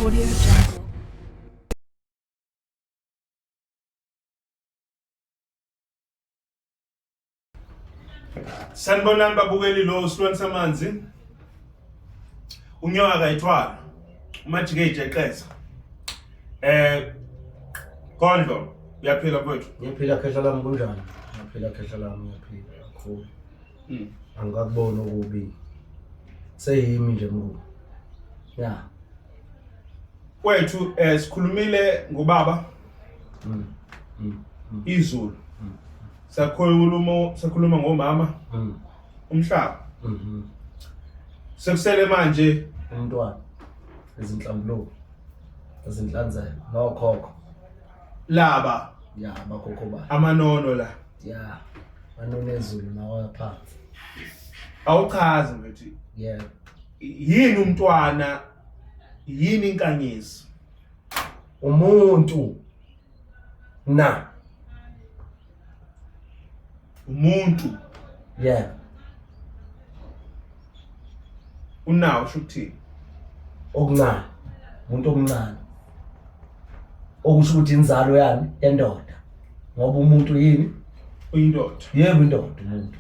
Audio Jungle. Sanibonani babukeli lo silwane samanzi. Unyoka kayithwala. Umajike ijeqeza. Eh Kondlo uyaphila mfowethu. Ngiyaphila khehla lami kunjani? Ngiyaphila khehla lami ngiyaphila kakhulu. Angikakuboni okubi. Seyimi nje mkhulu. Ya. Kwethu eh sikhulumile ngobaba. Izulu. Sakhuluma ngomama. Umhlaba. Sekusele manje umntwana izinhlambuluko izinhlanzeko nokhokho laba ya abakhokho ba amanono la ya manono ezulu nawaphansi awuchazi mfethu yebo yini umntwana yini inkanyezi umuntu na umuntu yeah unawo usho ukuthini okuncane umuntu omncane okusho ukuthi inzalo yani yendoda ngoba umuntu yini uyindoda yebo indoda umuntu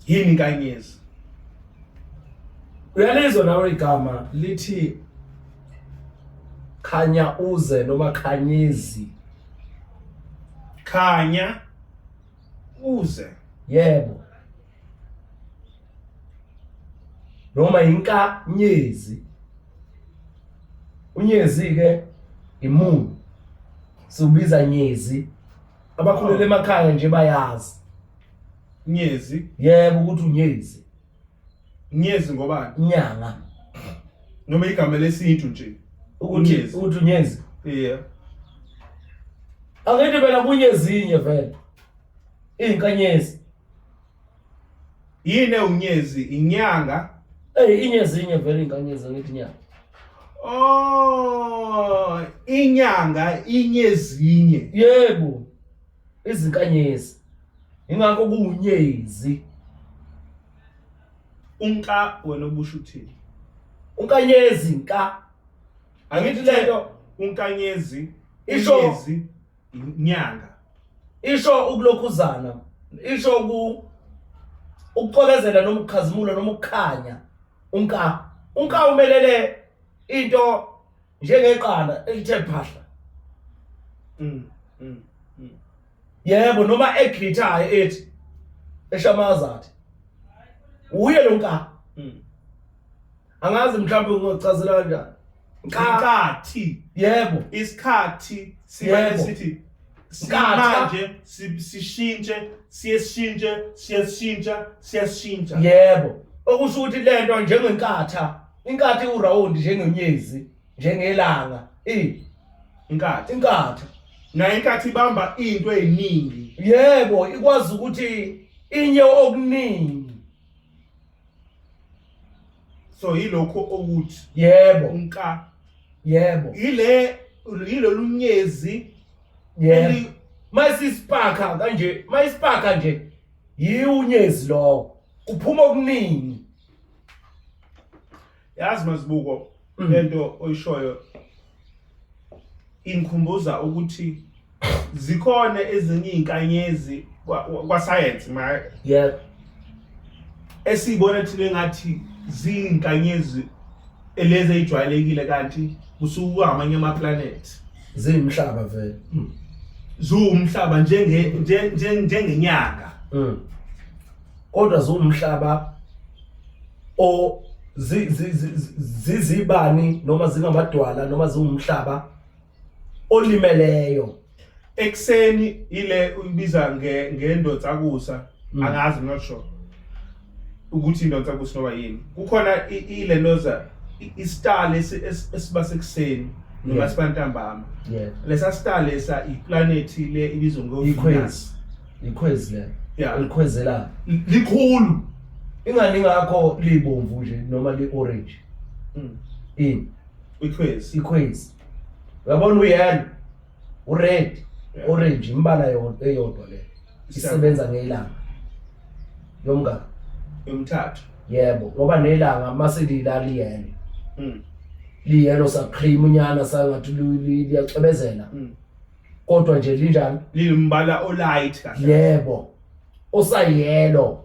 Yini inkanyezi? Uyalizwa nawe igama lithi khanya uze noma khanyezi. Khanya uze. Yebo. Noma inkanyezi. Unyezi ke imuni. Siwubiza nyezi. Abakhulele emakhaya nje bayazi. Nyezi. Yebo ukuthi unyezi. Nyezi ngobani? Inyanga. Noma igama lesintu nje. Ukuthi ukuthi unyezi. Yeah. Angithi phela kunyezinye vele. Izinkanyezi. Yini unyezi? Inyanga. Ey inyezinye vele inkanyezi angithi inyanga. Oh, inyanga inyezinye. Yebo. Izinkanyezi. Ingakho kuwunyezi. Unka wena ubusho uthini? Unkanyezi nka. Angithi lento unkanyezi isho inyanga. Isho ukulokhuzana. Isho uku ukucwebezela noma ukukhazimula noma ukukhanya. Unka. Unka umelele into njengeqanda elithe phahla. Yebo noma eglithayo ethi eshamazathi. Uye lo nka. Angazi mhlawumbe ungochazela kanjani. Inkathi. Yebo. Isikhathi simane sithi simanje sishintshe siyeshintshe siyeshintsha siyashintsha. Yebo. Okusho ukuthi lento njengenkatha, inkathi uround njengenyezi, njengelanga. Eh. Inkathi. Inkatha. Nayo inkathi ibamba into eziningi. Yebo, ikwazi ukuthi inye okuningi. So yilokho okuthi. Yebo. Unka. Yebo. Ile yilolu nyezi. Yebo. Mayisispaka kanje, mayisispaka nje yiwunyezi lowo. Uphuma okuningi. Yazi Mazibuko lento oyishoyo ingikhumbuza ukuthi zikhona ezinye izinkanyezi kwa science ma yebo esibona thina engathi ziyinkanyezi lezi ejwayelekile kanti kusuka amanye ama planet ziyimhlaba vele ziwumhlaba njenge njengenyanga kodwa ziwumhlaba o zizibani noma zingamadwala noma ziwumhlaba olimeleyo ekuseni ile uyibiza ngendonsakusa angazi I'm not sure ukuthi indonsakusa noma yini kukhona ile noza istar lesi esiba sekuseni noma siba ntambama lesa star lesa iplanet le ibizwa ngo Venus ikhwezi le elikhwezela likhulu ingani ngakho libomvu nje noma li orange ini ikhwezi ikhwezi uyabona uyellow ured orange imbala eyodwa le isebenza ngelanga. Yomngani. Yomthathu. Yebo, ngoba nelanga mase lila liyelo. Liyelo sa cream nyana sangathi liyacwebezela. Kodwa nje linjani? Limbala o light kahle. Yebo. Osayelo.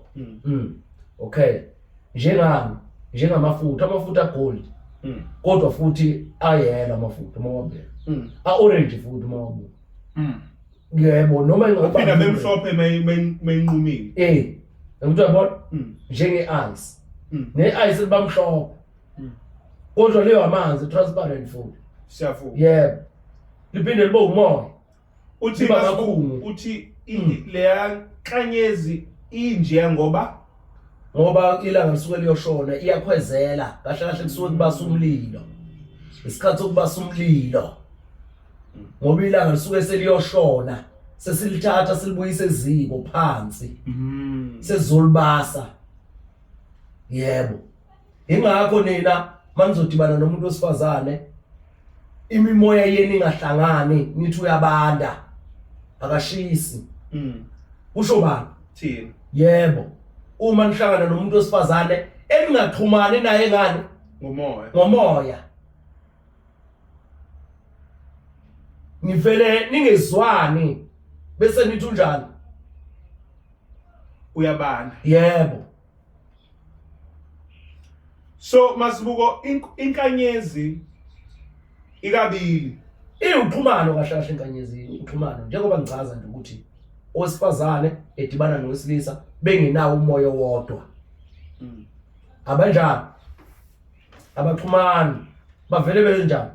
Okay. Njengani? Njengamafutha, amafutha gold. Kodwa futhi ayelo amafutha uma wabheka. A orange futhi uma wabuka. Yebo, noma ingaba Phinda bemhlophe mayinqumile. Eh. Ngikuthi uyabona? Njenge ice. Ne ice libamhlophe. Kodwa leyo amanzi transparent futhi. Siyavuma. Yebo. Liphinde libe umoya. Uthi kakhulu uthi leya nkanyezi inje ngoba ilanga lisuke liyoshona iyakhwezela kahle kahle kusuke kubasa umlilo. Isikhathi sokubasa umlilo. Ngoba ilanga lisuke seliyoshona sesilithatha silibuyise eziko phansi. Sezolibasa. Yebo. Ingakho nina manizodibana nomuntu wesifazane imimoya yenu ingahlangani nithi uyabanda akashisi. Kusho bani? Thina. Yebo. Uma nihlangana nomuntu wesifazane eningaxhumani naye ngani? Ngomoya. Ngomoya. Nivele ningezwani bese nithi unjani? Uyabanda. Yebo. So Masibuko inkanyezi ikabili. Iwuxhumano kahle kahle inkanyezi uxhumano njengoba ngichaza nje ukuthi owesifazane edibana nowesilisa bengenawo umoya owodwa. Abanjani? Abaxhumani. Bavele benjani?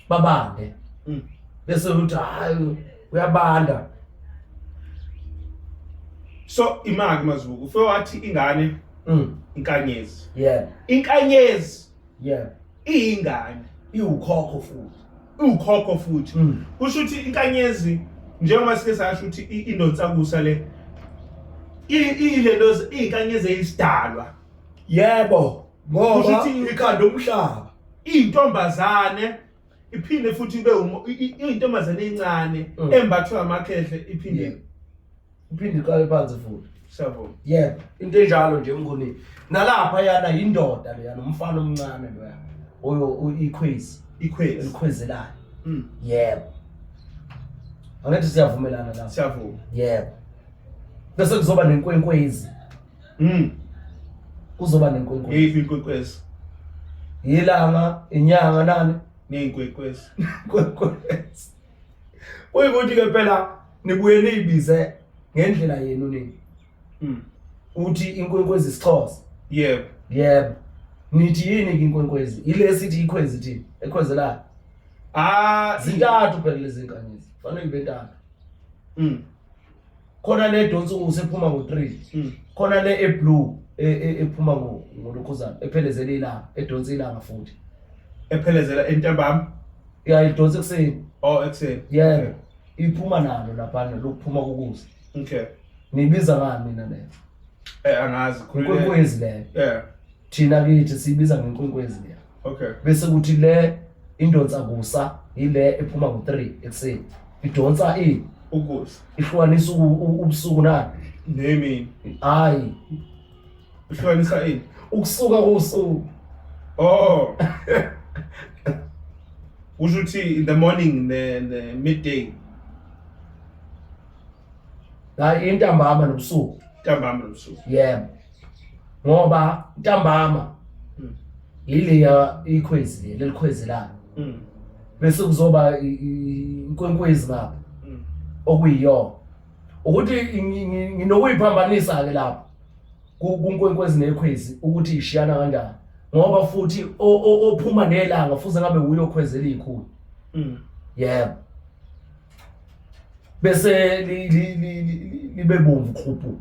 Babande. Bese uthi hayi uyabanda. So imaki Mazibuko ufike wathi ingane inkanyezi. Yebo. Inkanyezi. Yebo. Iyingane. Iwukhokho futhi. Iwukhokho futhi. Kusho ukuthi inkanyezi njengoba sike sasho ukuthi indonsakusa le ilento iyinkanyezi eyisidalwa. Yebo. Ngoba ikhanda umhlaba. Intombazane iphinde futhi ibe iyintombazane encane embathwa amakhehle iphinde iphinde iqale phansi futhi. Siyabonga. Yebo, into enjalo nje mnguni. Nalapha yana yindoda leya nomfana omncane loya. Oyo ikhwezi. Ikhwezi. Elikhwezelayo. Yebo. Angithi siyavumelana la. Siyavuma. Yebo. Bese kuzoba nenkwenkwezi. Kuzoba nenkwenkwezi. Yiphi inkwenkwezi? Ilanga, inyanga nani? Neyinkwenkwezi. Inkwenkwezi. Uyikuthi ke phela nibuye niyibize ngendlela yenu nini. Uthi inkwenkwezi isiXhosa. Yebo. Yebo. Nithi yini ke inkwenkwezi? Ile sithi ikhwezi thina, ekhwezelayo. Zintathu phela lezi nkanyezi. Fanele ibe ntathu. Khona le donsa usephuma ngo3. Khona le eblue ephuma ngolokhuzana ephelezela ilanga, edonsa ilanga futhi. Ephelezela entambama? Ya, idonsa ekuseni. Oh, ekuseni. Yebo. Iphuma nalo lapha lokuphuma kokusa. Okay. Nibiza ngani nina leyo? Angazi. Inkwenkwezi leyo. Yeah. Thina kithi siyibiza ngenkwenkwezi leyo. Okay. Bese kuthi le indonsa kusa ile ephuma ngo3 ekuseni. Idonsa i ukusa. Ihlukanisa ubusuku na nemini. Hayi. Ihlukanisa ini? Ukusuka kosuku. Oh. Kusho ukuthi in the morning the midday. Hayi intambama nobusuku. Intambama nobusuku. Yebo. Ngoba intambama ileya ikhwezi le lelikhwezelayo. Bese kuzoba inkwenkwezi ngapha. Okuyiyona. Ukuthi nginokuyiphambanisa ke lapho kunkwenkwezi nekhwezi ukuthi ishiyana kanjani. Ngoba futhi ophuma nelanga fuze ngabe uyo okhwezela ikhulu. Yebo. Bese libe bomvu khuphu.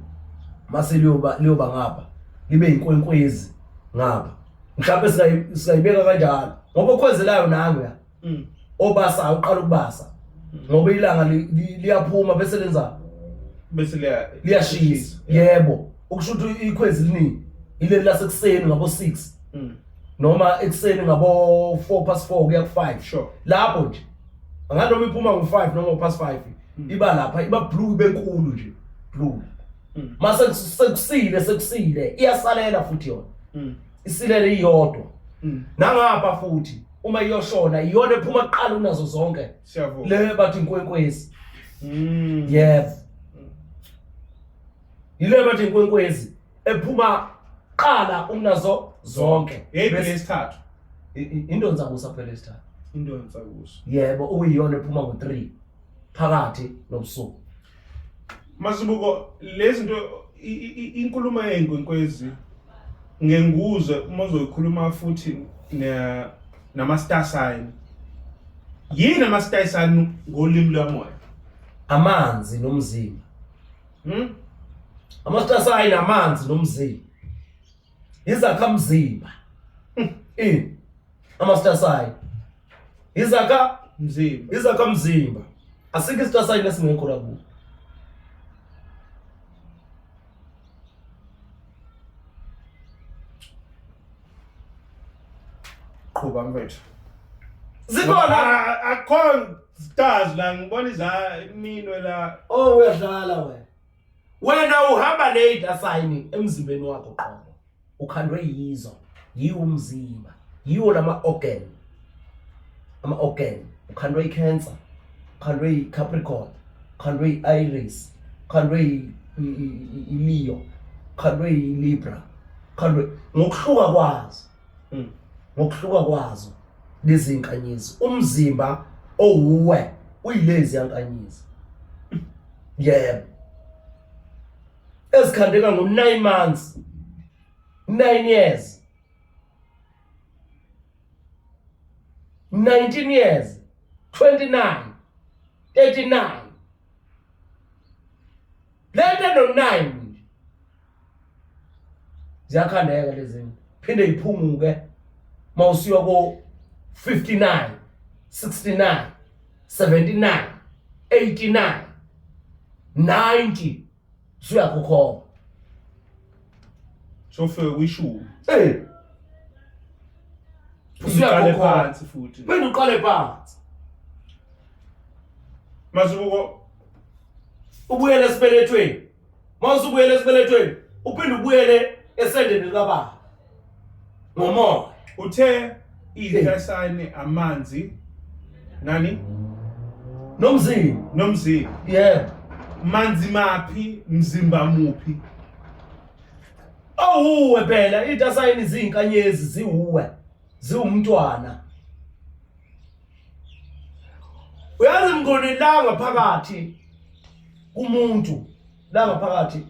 Mase liyoba ngapha. Libe inkwenkwezi ngapha. Mhlawumbe singayibeka kanjalo. Ngoba okhwezelayo nangu ya. Obasa uqala ukubasa. Ngoba ilanga liyaphuma bese lenza bese liyashisa. Yebo. Ukusho ukuthi ikhwezi liningi. Ileli lasekuseni ngabo 6. Noma ekuseni ngabo 4:04 kuya ku5. Sure. Lapho nje. Anganoma iphuma ngo5 noma ngo5. Iba lapha, iba blue ibe nkulu nje. Blue. Mase sekusile sekusile iyasalela futhi yona. Isilele iyodwa. Nangapha futhi uma iyoshona iyona ephuma kuqala kunazo zonke. Siyavuma. Le bathi inkwenkwezi. Yebo. Yile bathi inkwenkwezi ephuma qala umnazo zonke. Yeyiphi lesithathu? Indonsakusa phela isithathu. Indonsakusa. Yebo, okuyiyona ephuma ngo-3 phakathi nobusuku. Mazibuko lezi zinto inkulumo yezinkwenkwezi ngenguze uma uzoyikhuluma futhi nama star sign. Yini ama star sign ngolimi lwamoya? Amanzi nomzimba. Ama star sign amanzi nomzimba. Izakhamzimba. Ini? Ama star sign. Izakha mzimba. Izakhamzimba. Asikho i-star sign esingekho la kuwo. Qhuba mfethu. Zikhona akho stars la ngibona iza iminwe la. Oh uyadlala wena. Wena uhamba late sign emzimbeni wakho qobo. Ukhandwe yizo. Yiwo umzimba. Yiwo lama organ. Ama organ. Ukhandwe i-cancer. Ukhandwe i-Capricorn. Ukhandwe i-Aries. Ukhandwe i-Leo. Ukhandwe i-Libra. Ukhandwe ngokuhluka kwazo. Ngokuhluka kwazo lezi nkanyezi. Umzimba owuwe uyilezi yankanyezi. Yebo. Ezikhandeka ngo-9 months, 9 years, 19 years, 29, 39. Lento no-9 nje ziyakhandeka lezi zinto, phinde iphumuke mawusuya ko 59, 69, 79, 89, 90 usuyakhokhoba. Sofike kwishumi. Eh. Uqale Usuyakhokhoba. phansi futhi. Phinde uqale phansi. Mazibuko ubuyele esibelethweni. Mawusubuyele esibelethweni, uphinde ubuyele esendeni likababa. Ngomoya. Uthe ithasane amanzi nani? Nomzimba. Nomzimba. Yebo. Manzi maphi, mzimba muphi? Awuwe phela itasayini izinkanyezi ziwuwe. Ziwumntwana. Uyazi mngoni la ngaphakathi kumuntu la ngaphakathi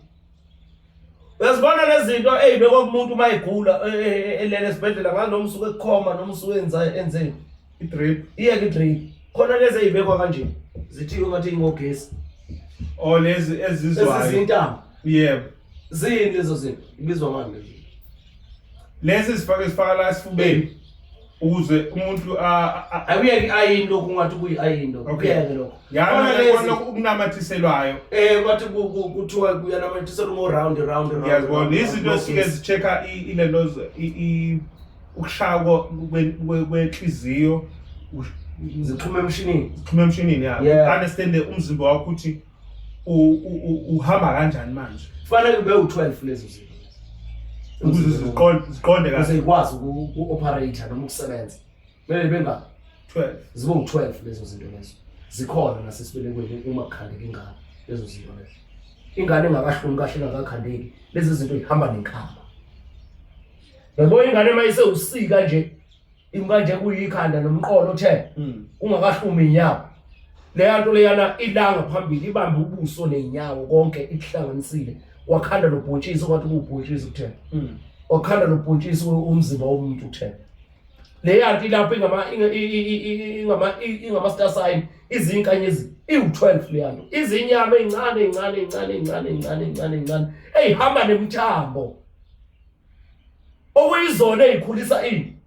uyazibona lezi zinto ey'bekwa kumuntu uma egula elele esibhedlela ngazi noma usuke ekukhoma noma usuke enza enzeni I-drip. Iyeke i-drip khona lezi ey'bekwa kanje zithiwe ngathi ingogesi. Oh lezi ezizwayo. Ezizintambo. Yebo. Zini lezo zinto? Ibizwa ngani lezo? Lezi zifaka la esifubeni ukuze umuntu Akuyeke ayini lokhu ungathi kuyi ayini lokhu. Okay. Kuyeke lokho. Ya Khona lezi lokho ukunamathiselwayo. Ngathi kuthiwa kuyanamathiselwa ngo round round round. Ngiyazibona izinto esuke zi-check-a ilento ukushaya kwenhliziyo zixhuma emshinini. Zixhuma emshinini ya. Yeah. Understand umzimba wakho ukuthi uhamba kanjani manje. Kufanele kube u12 lezo zinto. Ukuze ziqonde kahle. Ukuze ikwazi uku-operate noma ukusebenza. Kumele benga 12. Zibe u12 lezo zinto lezo. Zikhona nasesibelekweni uma kukhandeka ingane lezo zinto lezo. Ingane engakahlumi kahle engakakhandeki lezi zinto ihamba nenkhaba. Yabo ingane mayise usika nje imkanje kuyikhanda nomqolo othe ungakahlumi inyawo. Leya nto leyana ilanga phambili ibambe ubuso nezinyawo konke ikuhlanganisile. Wakhanda lo bhontshisi okwathi kuwubhontshisi kuthena. Wakhanda lo bhontshisi umzimba womuntu kuthena. Leya nto ilapho ingama star sign izinkanyezi iwu12 leya nto. Izinyama ezincane ezincane ezincane ezincane ezincane ezincane ezincane eyihamba nemithambo. Okuyizona ezikhulisa ini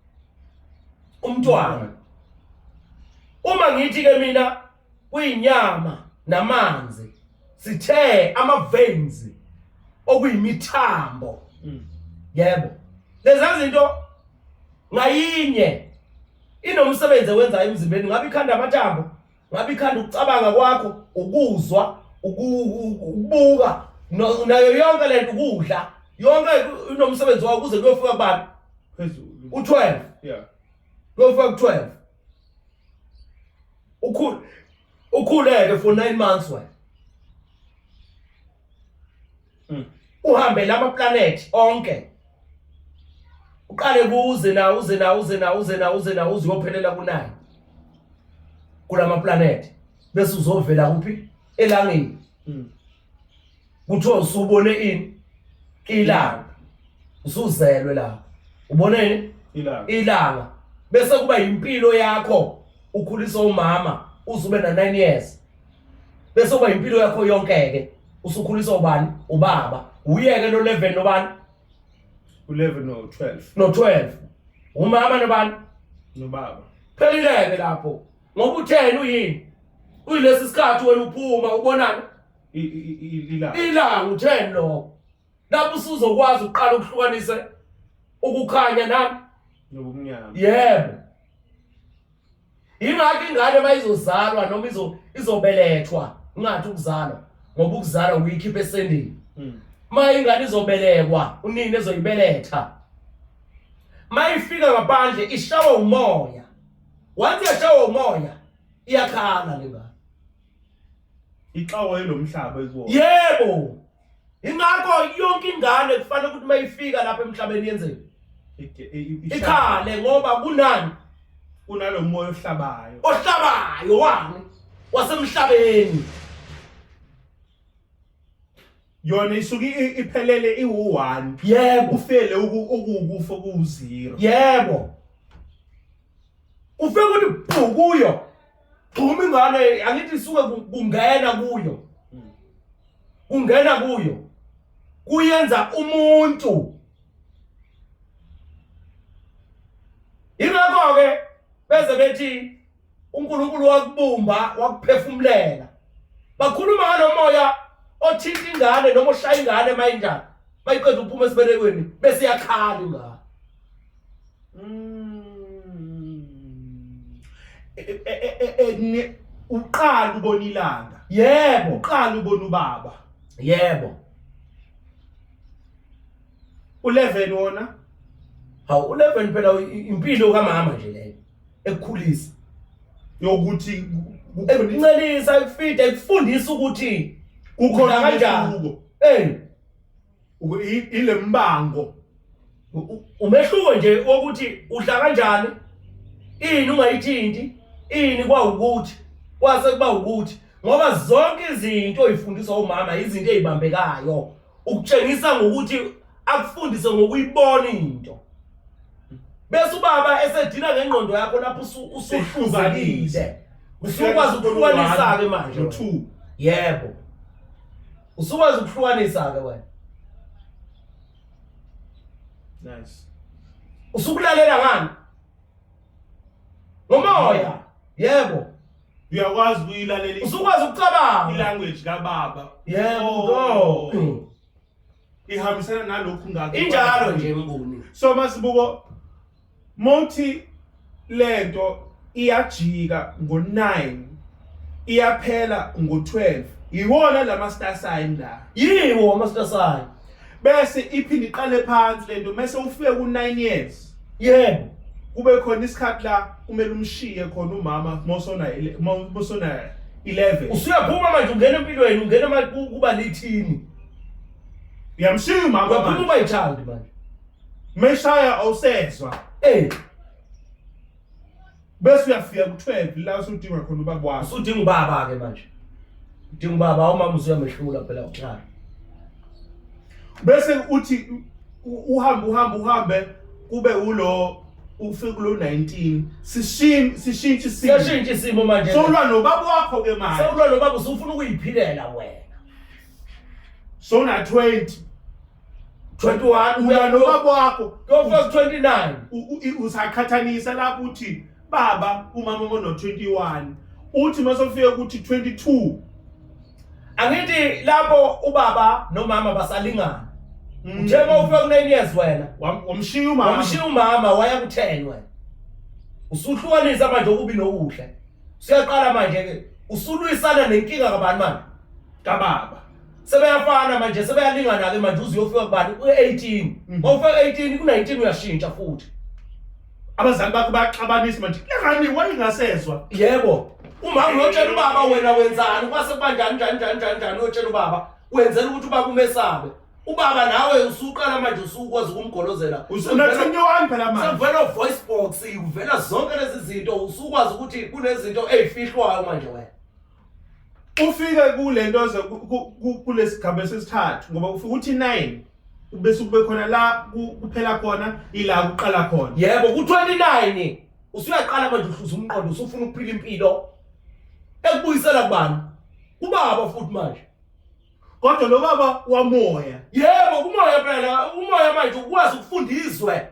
umntwana. Uma ngithi ke mina kuyinyama namanzi sithe ama veins okuyimithambo. Yebo. Lezi zinto ngayinye inomsebenzi owenzayo emzimbeni, ngabe ikhanda amathambo, ngabe ikhanda ukucabanga kwakho, ukuzwa, ukubuka. Nayo yonke lento ukudla yonke inomsebenzi wawo kuze kuyofika kubani? Phezulu. U12. Yeah. Kuyofika ku12. Ukhule ukhuleke for 9 months wena. Uhambe lama planet onke. Uqale kuze na uze na uze na uze na uze na uze uyophelela ku9. Kulama planet bese uzovela kuphi? Elangeni. Kuthiwa usubone ini? Ilanga. Usuzelwe lapho. Ubone ini? Ilanga. Ilanga. Bese kuba impilo yakho ukhulisa umama uzube na 9 years. Bese kuba impilo yakho yonke ke usukhuliswa ubani? Ubaba. Uyeke lo 11 nobani? U11 no 12. No 12. Umama nobani? Nobaba. Phelileke lapho. Ngoba utheni uyini? Uyilesi sikhathi wena uphuma ubonani? Ilanga. Ilanga utheni lo? Lapho usuzokwazi ukuqala ukuhlukanisa ukukhanya nani? Nobumnyama. Yebo. Ingakho ingane mayizozalwa noma izobelethwa, ungathi ukuzalwa ngoba ukuzalwa uyikhipha esendini. Ma ingane izobelekwa, unini ezoyibeletha. Mayifika ngaphandle ishawa umoya. Once yashawa umoya, iyakhala le ngane. Ixawa yilomhlaba ekuwona. Yebo. Ingakho yonke ingane kufanele ukuthi mayifika lapha emhlabeni yenzeni? Ikhale ngoba kunani? Kunalomoya ohlabayo. Ohlabayo wani? Wasemhlabeni. Yona isuke iphelele iwu-1. Yebo. Ufele okuwukufa okuwu-0. Yebo. Ufike ukuthi bhu kuyo. Gxuma ingane angithi isuke kungena kuyo. Kungena kuyo. Kuyenza umuntu. Ingakho ke beze bethi uNkulunkulu wakubumba wakuphefumulela. Bakhuluma ngalomoya othinta ingane noma oshaya ingane mayinjani. Mayiqeda ukuphuma esibelekweni bese iyakhala ingane. Uqala ubona ilanga. Yebo. Uqala ubona ubaba. Yebo. U11 wona? Hawu u11 phela impilo kamama nje leyo. Ekukhulisa. Yokuthi ekuncelisa, ekufida, ekufundisa ukuthi kukhona kanjani. Eh. Ile mbango. Umehluko nje wokuthi udla kanjani, ini ungayithinti, ini kwawukuthi, kwase kuba ukuthi ngoba zonke izinto oyifundiswa umama izinto ezibambekayo ukutshengisa ngokuthi akufundise ngokuyibona into. Bese ubaba esedina ngengqondo yakho lapho usuhluzakile. Usukwazi ukuhlukanisa ke manje. No2. Yebo. Usukwazi ukuhlukanisa ke wena. Nice. Usukulalela ngani? Ngomoya. Yebo. Uyakwazi ukuyilalela. Usukwazi ukucabanga. Ilanguage kababa. Yebo. Oh. Ihambisana nalokhu ngakho. Injalo nje Mnguni. So masibuko mawuthi lento iyajika ngo9 iyaphela ngo12 iwona lama star sign la. Yiwo ama star sign. Bese iphinde iqale phansi lento mase ufike ku9 years. Yebo. Kube khona isikhathi la kumele umshiye khona umama mosona mosona 11. Usuyaphuma manje ungena empilweni ungena kuba lithini. Uyamshiya umama. Uyaphuma uba yichild manje. Meshaya awusezwa. Eh. Bese uyafika ku12 la usudinga khona ubaba wakho. Usudinga ubaba ke manje. Udinga ubaba umama usuyamehlula phela uqala. Bese uthi uhambe uhambe uhambe kube ulo ufike kulo 19 sishintshe sishintshe isimo. Sishintshe isimo manje. Sowulwa nobaba wakho ke manje. Sowulwa nobaba usufuna ukuyiphilela wena. Sowuna 20 21 uya nobaba wakho kuyofika 29 usaqhathanisa lapho uthi baba umama ono 21 uthi masofika ukuthi 22 angithi lapho ubaba nomama basalingana. Uthe uma ufika ku 9 years wena wamshiya umama, wamshiya umama waya ku 10 wena. Usuhlukanisa manje okubi nokuhle. Usuyaqala manje ke usulwisana nenkinga kabani manje? Kababa. Sebeyafana manje, sebeyalingana ke manje, uze uyofika kubani? Ku-18. Mawufika 18, ku-19 uyashintsha futhi. Abazali bakho bayaxabanisa manje, lengani wayingasezwa. Yebo, uma uyotshela ubaba wena wenzani, kwase kuba njani njani njani njani njani, uyotshela ubaba wenzela ukuthi ubaba umesabe. Ubaba nawe usuqala manje usukwazi ukumgolozela. Una-21 phela manje. Sekuvela voice box, kuvela zonke lezi zinto, usukwazi ukuthi kunezinto ezifihlwayo manje wena. Ufike kule nto ze kulesigaba sesithathu, ngoba ufika uthi 9 bese kube khona la kuphela khona, ila kuqala khona. Yebo, ku-29 usuyaqala manje uhluza umqondo, usufuna ukuphila impilo ekubuyisela kubani? Kubaba futhi manje. Kodwa lo baba wamoya. Yebo, kumoya phela, umoya manje ukwazi ukufunda izwe.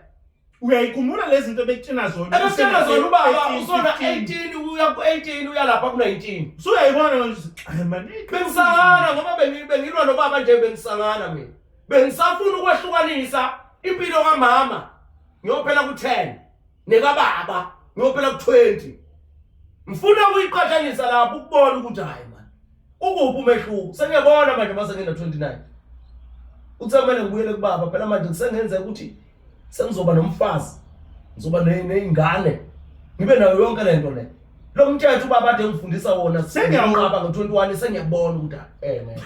Uyayikhumbula lezi zinto ebekutshena zona? Ebekutshena zona ubaba usona 18 uya ku-18 uya lapha ku-19. Usuyayibona manje, hayi man. Bengisangana ngoba bengilwa nobaba nje, bengisangana mina. Bengisafuna ukwehlukanisa impilo kamama ngiyophela ku-10 nekababa ngiyophela ku-20. Ngifuna ukuyiqhathanisa lapho ukubona ukuthi hayi man, ukuphi umehluko. Sengiyabona manje mase ngina-29 uthe kumele ngibuyele kubaba phela manje, kusengenzeka ukuthi sengizoba nomfazi, ngizoba ney'ngane, ngibe nayo yonke le nto le. Lo mthetho ubaba ade ngifundisa wona sengiyawunqaba ngo-21, sengiyabona ukuthi ngeke.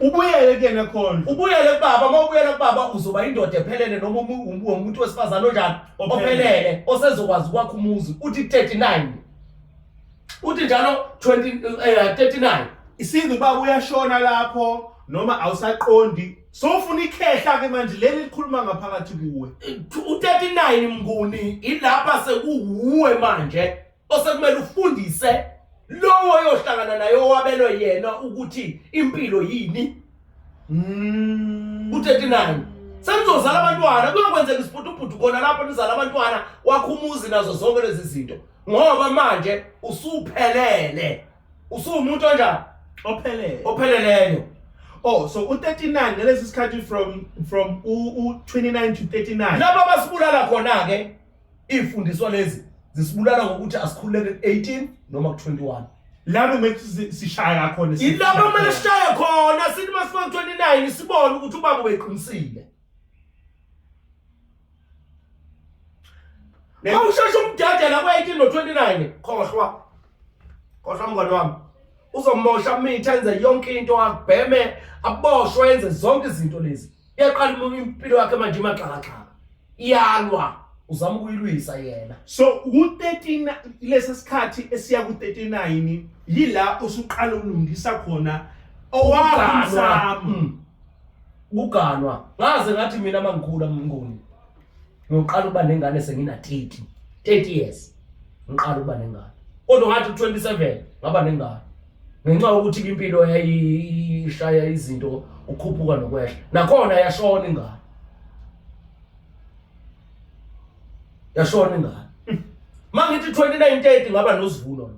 Ubuyele kuyena khona. Ubuyele kubaba. Uma ubuyela kubaba uzoba indoda ephelele, noma umuntu wesifazane onjani? Ophelele, osezokwazi ukwakha umuzi. Uthi 39, uthi njalo 20 39. Isintu ubaba uyashona lapho noma awusaqondi, sofuna ikhehla ke manje leli likhuluma ngaphakathi kuwe. U-39 Mnguni, ilapha sekuwuwe manje osekumele ufundise lowo oyohlangana naye owabelwe yena ukuthi impilo yini. U-39 senizozala abantwana, kuyokwenzeka isiphuthuphuthu khona lapho nizala abantwana, wakho umuzi nazo zonke lezi zinto, ngoba manje usuphelele, usuwumuntu onjani? Ophelele. Opheleleyo. Oh, so u-39 ngalesi sikhathi from u-29 to 39. Laba basibulala khona-ke, iy'fundiswa lezi zisibulala ngokuthi asikhululeke ku-18 noma ku-21. Lapho kumele sishaya khona. Yilapho kumele sishaye khona, sithi uma sifika ku-29 sibone ukuthi ubaba ubeqinisile. Mawusheshe umdedela ku-18 no-29, khohlwa khohlwa mngani wami, uzomosha mitha, enze yonke into, akubheme, aboshwe, enze zonke izinto lezi. Iyaqala impilo yakhe manje imaxhakaxhaka, iyalwa, uzama ukuyilwisa yena. So ku-13, lesi sikhathi esiya ku-39, yila usuqala ukulungisa khona owakho umsamo. Kuganwa. Ngaze ngathi mina mangikhula Mnguni, ngiyoqala ukuba nengane sengina 30 years, ngiqala ukuba nengane. Kodwa ngathi ku-27 ngaba nengane, ngenxa yokuthi impilo yayishaya izinto ukukhuphuka nokwehla, nakhona yashona ingane, yashona ingane. Mangithi 29 30 ngaba nosivuno,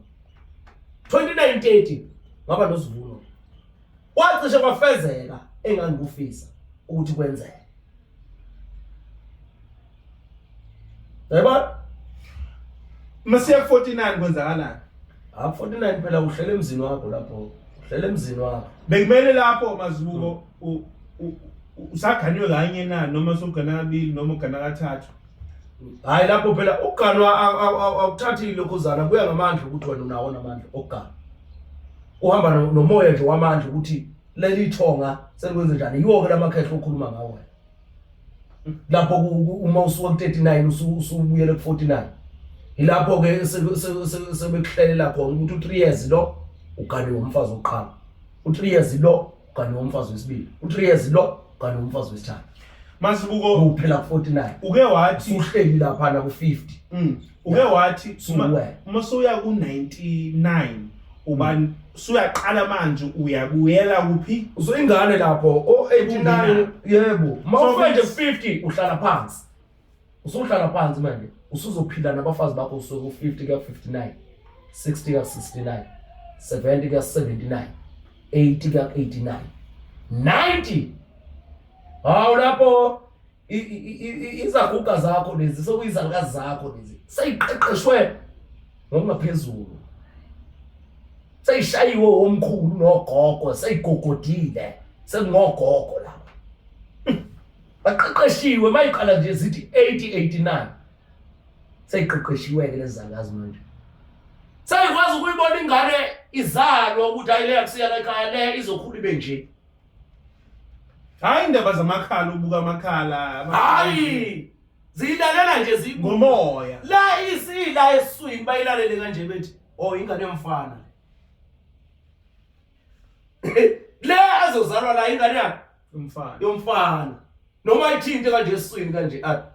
29 30 ngaba nosivuno, kwacishe kwafezeka engangikufisa ukuthi kwenzeke. Yayibona? Masiya 49 kwenzakalani? Ha, 49 phela uhlela emzini wakho lapho. Uhlela emzini wakho. Bekumele lapho Mazibuko usaganiwe kanye na, noma sugana kabili, noma ugana kathathu? Hayi, lapho phela ukuganwa awuthathi lokhuzana, kuya ngamandla ukuthi wena unawo namandla okugana. Uhamba nomoya nje wamandla ukuthi leli thonga selikwenze njani. Yiwo ke lamakhehla okhuluma ngawo wena. Lapho uma usuka ku-39 usubuyele ku-49, ilapho ke sebekuhlelela khona ukuthi u-3 years lo uganiwe umfazi wokuqala, u-3 years lo uganiwe umfazi wesibili, u-3 years lo uganiwe umfazi wesithathu. Mazibuko, uphela ku-49. Uke wathi usuhleli laphana ku-50. Uke wathi Suwe. Uma suya ku-99 uba suyaqala manje uyabuyela kuphi? Usuyingane lapho o-89, yebo. Uma So ufika nje ku-50 uhlala phansi, usuhlala phansi manje, usuzophila nabafazi bakho usuke ku-50 kuya ku-59, 60 kuya ku-69, 70 kuya ku-79, 80 kuya ku-89, 90. Hawu, lapho izaguga zakho lezi sekuyizalukazi zakho lezi seyiqeqeshwe ngokungaphezulu. Seyishayiwe omkhulu nogogo, seyigogodile, sekungogogo laba. Baqeqeshiwe mayiqala nje zithi 80 89. Seyiqeqeshiwe ke lezi zalukazi manje. Seyikwazi ukuyibona ingane izalwa ukuthi hayi le akusiyana ekhaya le izokhula ibe nje. Hayi indaba zamakhala ubuka amakhala. Hayi ziyilalela nje ngomoya. La isila eswini bayilalele kanje bethi oh ingane yomfana le. Le azozalwa la ingane yakhe umfana. Yomfana. Noma ithinte kanje eswini kanje athi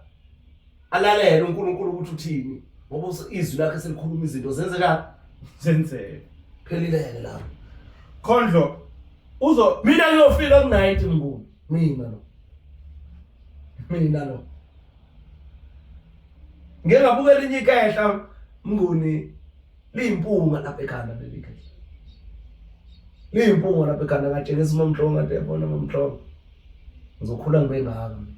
alalele uNkulunkulu ukuthi uthini ngoba izwi lakhe selikhuluma izinto zenze kanjani? Zenzeke. Phelileke lapho. Khondlo uzo mina ngiyofika ku 90 mnguni mina lo. Mina lo. Ngeke ngabuka elinye ikhehla mnguni liyimpunga lapha ekhanda leli khehla. Liyimpunga lapha ekhanda ngatshengisa umamhlongo ngathi yabona mamhlongo. Ngizokhula ngibe ngaka mina.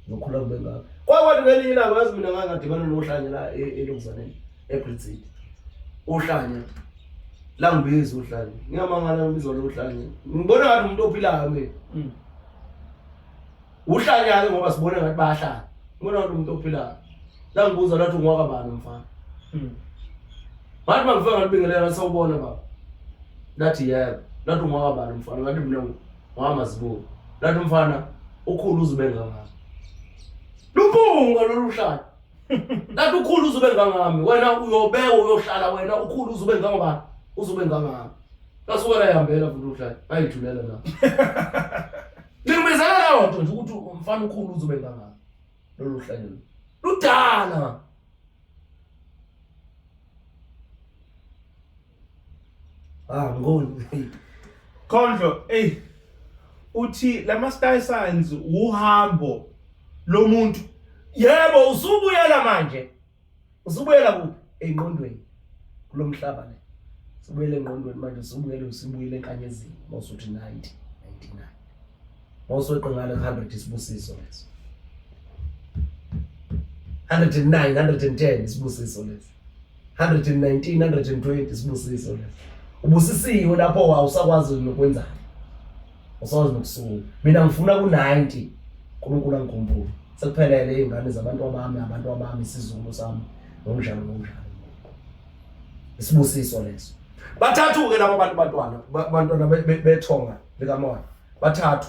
Ngizokhula ngibe ngaka. Kwakwathi ngelinye ilanga yazi mina ngake ngadibana nohlanya la elokuzaneni eBridge City. Uhlanya langibiza uhlanya. Ngiyamangala ngibizwa lo hlanya. Ngibona ngathi umuntu ophilayo mina. Uhlanya-ke ngoba sibone ngathi bayahlanya. Ngibona ngathi umuntu ophilayo. Langibuza lathi ungwaka bani mfana. Ngathi mangifika ngalibingelela ngathi sawubona baba. Lathi yebo. Lathi ungwaka bani mfana? Ngathi mina ngwamazibuko. Lathi umfana ukhulu uzube ngangami. Luphunga lolu hlanya. Lathi ukhulu uzube ngangami. Wena uyobeka uyohlala wena ukhulu uzube ngangobani? Uzube ngangami. Lasuka layihambela futhi uhlanya. Ngayithulela na. Ngingibizela leyo nto nje ukuthi umfana ukhulu uzube ngangami. Lolu hlanya. Ludala. Ah ngoni. Khondlo ey uthi lama star signs uhambo lomuntu. Yebo usubuyela manje. Usubuyela kuphi? Engqondweni. Kulomhlaba le. Usubuyela engqondweni manje usubuyela usubuyela enkanyezini mawusuthi 90 99. Mawusuqe ngale 100 isibusiso leso. 109 110 isibusiso leso. 119 120 isibusiso leso. Ubusisiwe lapho awusakwazi nokwenzani. Awusakwazi nokusuka. Mina ngifuna ku 90. uNkulunkulu angikhumbule. Sekuphelele izingane zabantu abami, abantu abami, isizukulu sami ngokunjalo ngokunjalo. Isibusiso leso. Bathathu-ke laba bantu bantwana, bantwana bethonga likamoya. Bathathu.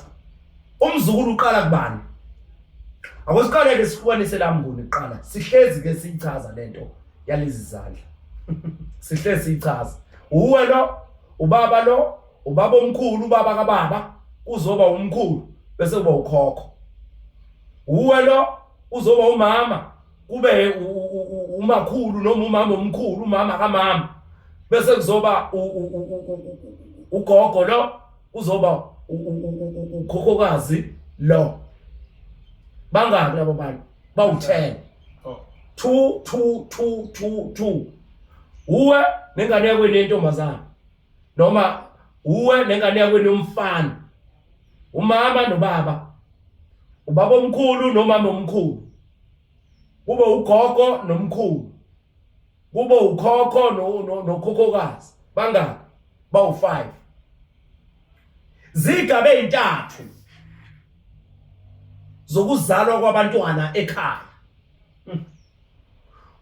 Umzukulu uqala kubani? Akwesiqale ke sihlukanise la mnguni kuqala. Sihlezi ke siyichaza lento yalezi zandla. Sihlezi siyichaza. Uwe lo, ubaba lo, ubaba omkhulu, ubaba kababa, uzoba umkhulu bese kuba ukhokho. Uwe lo uzoba umama kube umakhulu noma umama omkhulu, umama kamama. Bese kuzoba ugogo lo uzoba ukhokhokazi lo. Bangaki labo bantu? Bawu-10. 2 2 2 2 2. Uwe nengane yakwenu yentombazana noma uwe nengane yakwenu yomfana, umama nobaba, ubaba omkhulu nomama omkhulu, kube ugogo nomkhulu, kube ukhokho nokhokhokazi. Bangaki? Bawu-5. Zigaba ezintathu zokuzalwa kwabantwana ekhaya.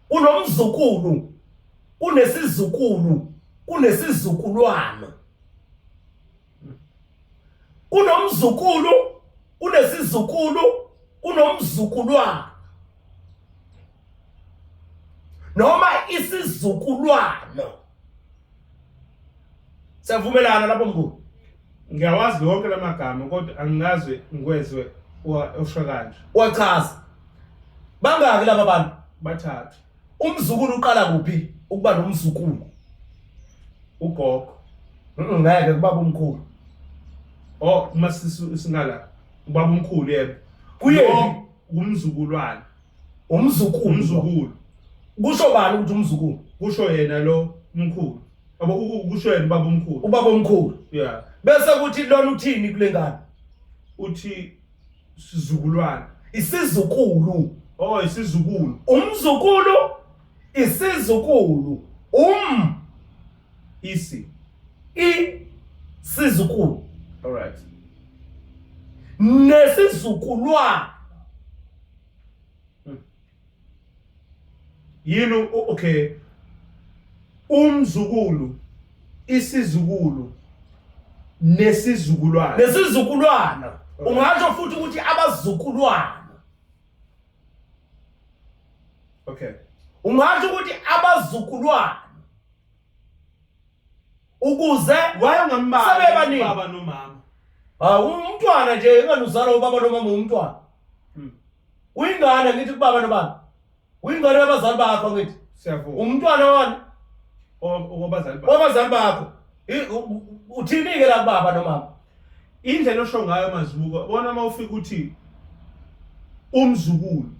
Kunomzukulu, kunesizukulu, kunesizukulwano. Kunomzukulu, kunesizukulu, kunomzukulwana. Noma isizukulwano. Siyavumelana lapho mkhulu? Ngiyawazi wonke lamagama kodwa angikaze ngikwezwe usho kanje. Wachaza. Bangaki laba bantu? Bathathu. Umzukulu uqala kuphi ukuba nomzukulu? Ugogo. Ngeke kubaba omkhulu. Oh, uma singala ubaba omkhulu yebo. Kuye umzukulwane. Umzukulu. Umzukulu. Kusho bani ukuthi umzukulu? Kusho yena lo umkhulu. Abo kusho yena ubaba omkhulu. Ubaba omkhulu. Yeah. Bese kuthi lona uthini kule ngane? Uthi sizukulwane. Isizukulu. Oh, isizukulu. Umzukulu, isizukulu. Isi. I sizukulu. All right. Nesizukulwana. Yini okay. Umzukulu isizukulu nesizukulwana. Nesizukulwana. Ungasho futhi ukuthi abazukulwana. Okay. Ungasho ukuthi abazukulwana. Ukuze wayengambali sebebaningi. Baba nomama. Hawu umntwana nje ingane uzalwa ubaba nomama umntwana. Uyingane ngithi kubaba nobaba. Uyingane yabazali bakho ngithi. Siyavuma. Umntwana wani? Owabazali bakho. Wabazali bakho. Uthini ke la kubaba nomama? Indlela osho ngayo Mazibuko, bona uma ufika uthi umzukulu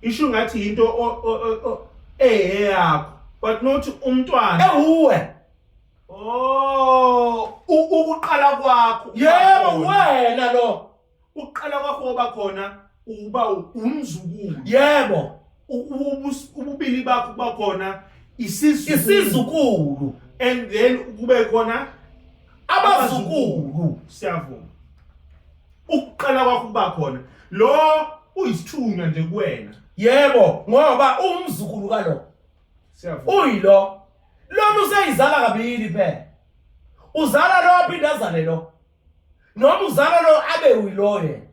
isho ngathi into eyakho but not umntwana. Ewuwe. Oh, ukuqala kwakho. Yebo wena lo. Ukuqala kwakho oba khona uba umzukulu. Yebo. Ububili bakho kuba khona isizukulu. Isizukulu. And then kube khona abazukulu. Siyavuma. Ukuqala kwakho kuba khona lo uyisithunywa nje kuwena. Yebo, ngoba umzukulu kalo. Siyavuma. Uyilo. Lona useyizala kabili phela. Uzala lo aphinde azale lo. Noma uzala lo abe uyilo yena.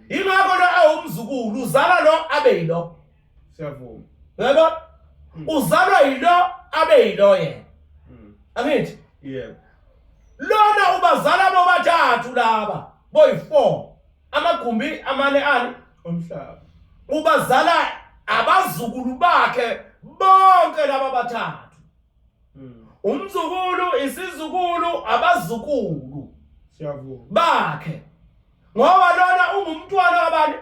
Ingakho lo awumzukulu uzala lo abe yilo. Siyavuma. Yebo? Uzalwa yilo abe yilo yena. Angithi? Yebo. Lona ubazala bobathathu laba boyi4 amagumbi amane ani omhlaba. Ubazala abazukulu bakhe bonke laba bathathu. Umzukulu, isizukulu, abazukulu. Siyavuma. Bakhe. Ngoba lona ungumntwana wabani?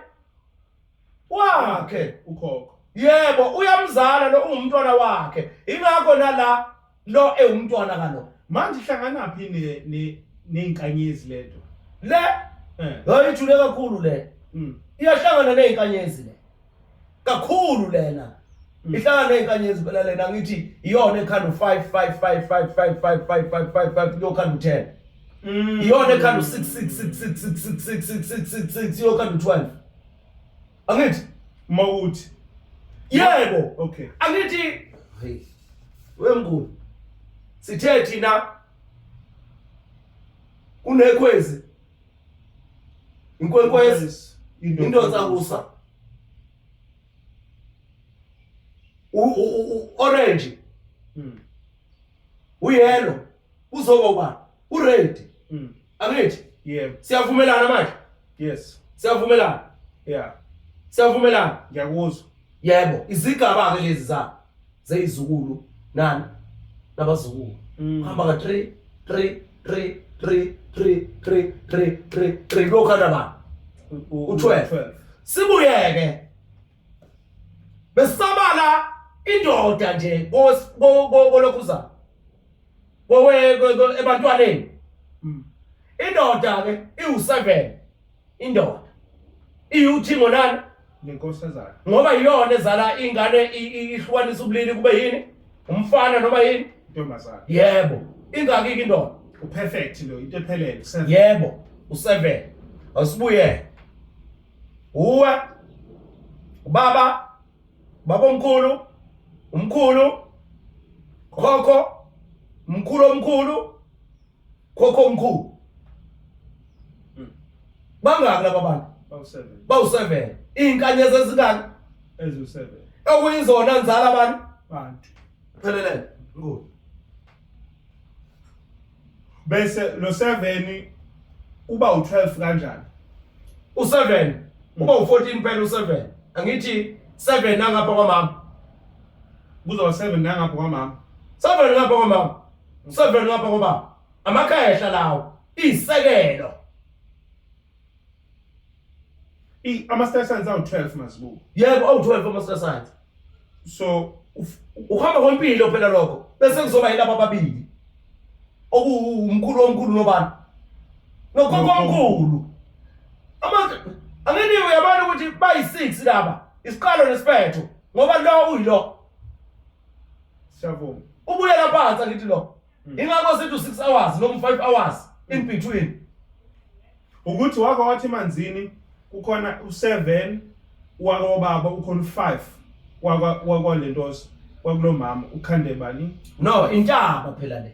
Wakhe. Ukhokho. Yebo, uyamzala lo ungumntwana wakhe. Ingakho nala lo ewumntwana kalo. Manje ihlanganaphi ne nezinkanyezi lento? Le? Hayi ijule kakhulu le. Iyahlangana nezinkanyezi le. Kakhulu lena. Ihlangana nezinkanyezi phela lena ngithi iyona ekhanda u5 5 5 5 5 5 5 5 5 5 iyokhanda u10. Iyona ekhanda u6 6 6 6 6 6 6 6 6 6 6 iyokhanda u12. Angithi mawuthi yebo. Okay. Angithi hey wemkhulu sithe thina kunekhwezi inkwenkwezi indonsakusa orange uyellow uzoba ubani ured. Angithi yebo siyavumelana manje. Yes siyavumelana. Yeah siyavumelana. Ngiyakuzwa. Yebo izigaba ke lezi za zeyizukulu nani nabazukulu. Hamba ka 3 3 3 3 3 3 3 3 3 lokhana ba u12. Sibuyeke besabala indoda nje kolokhuza kowe ebantwaneni. Indoda ke iwu7 indoda iyuthingo nani nenkosazana ngoba iyona ezala ingane ihlukanisa ubulili kube yini umfana noma yini intombazana. Yebo ingaki indoda uperfect lo into ephelele 7. Yebo u7. Asibuye uwe ubaba babomkhulu umkhulu khokho mkhulu omkhulu khokho omkhulu. Bangaki laba bantu? Bawu7. Bawu7. Izinkanyezi ezingaki? Eziwu7. Okuyizona nzala abantu? Bantu. Phelelele. Ngulu. Bese lo 7 uba u12 kanjani? U7 uba u14 phela u7. Angithi 7 nangapha kwamama. Kuzoba 7 nangapha kwamama. 7 ngapha kwamama. 7 ngapha kwababa. Amakhehla lawo isekelo. Ama star signs awu 12 Mazibuko. Yebo awu 12 ama star signs. So uhamba kwempilo phela lokho bese kuzoba yilabo ababili. Okuwumkhulu omkhulu nobani? Nokhokho omkhulu. Angeniwe uyabona ukuthi bayi6 laba. Isiqalo nesiphetho ngoba lo uyilo. Siyavuma. Ubuyela phansi angithi lo. Ingakho sithi u6 hours noma u5 hours in between. Ukuthi wake wathi emanzini kukhona u7 wakobaba, ukhona u5 wakwa wakwalentoza wakulomama ukhande bani? No, intaba phela le.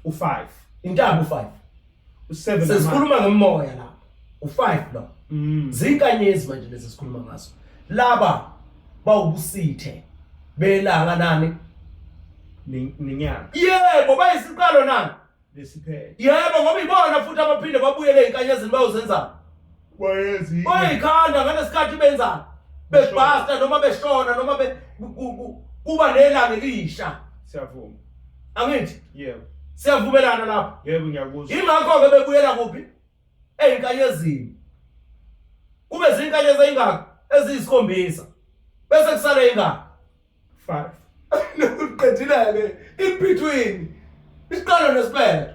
U5. Intaba u5. U7. Sesikhuluma ngomoya lapha. U5 lo. Zinkanyezi manje lezi sikhuluma ngazo. Laba bawubusithe belanga nani? Nenyanga. Yebo, bayisiqalo nani? Lesiphetho. Yebo, ngoba ibona futhi abaphinde babuyele ezinkanyezini bayozenzani? Bayezi. Bayikhanda ngalesikhathi benzani? Bebhasta noma beshona noma be kuba nelanga elisha. Siyavuma. Angithi? Yebo. Siyavumelana lapho. Yebo, ngiyakuzwa. Ingakho ke bebuyela kuphi? Ezinkanyezini. Kube zinkanyezi ezingaki? Eziyisikhombisa. Bese kusale ingaki? 5. Uqedile ke in between. Isiqalo nesiphetho.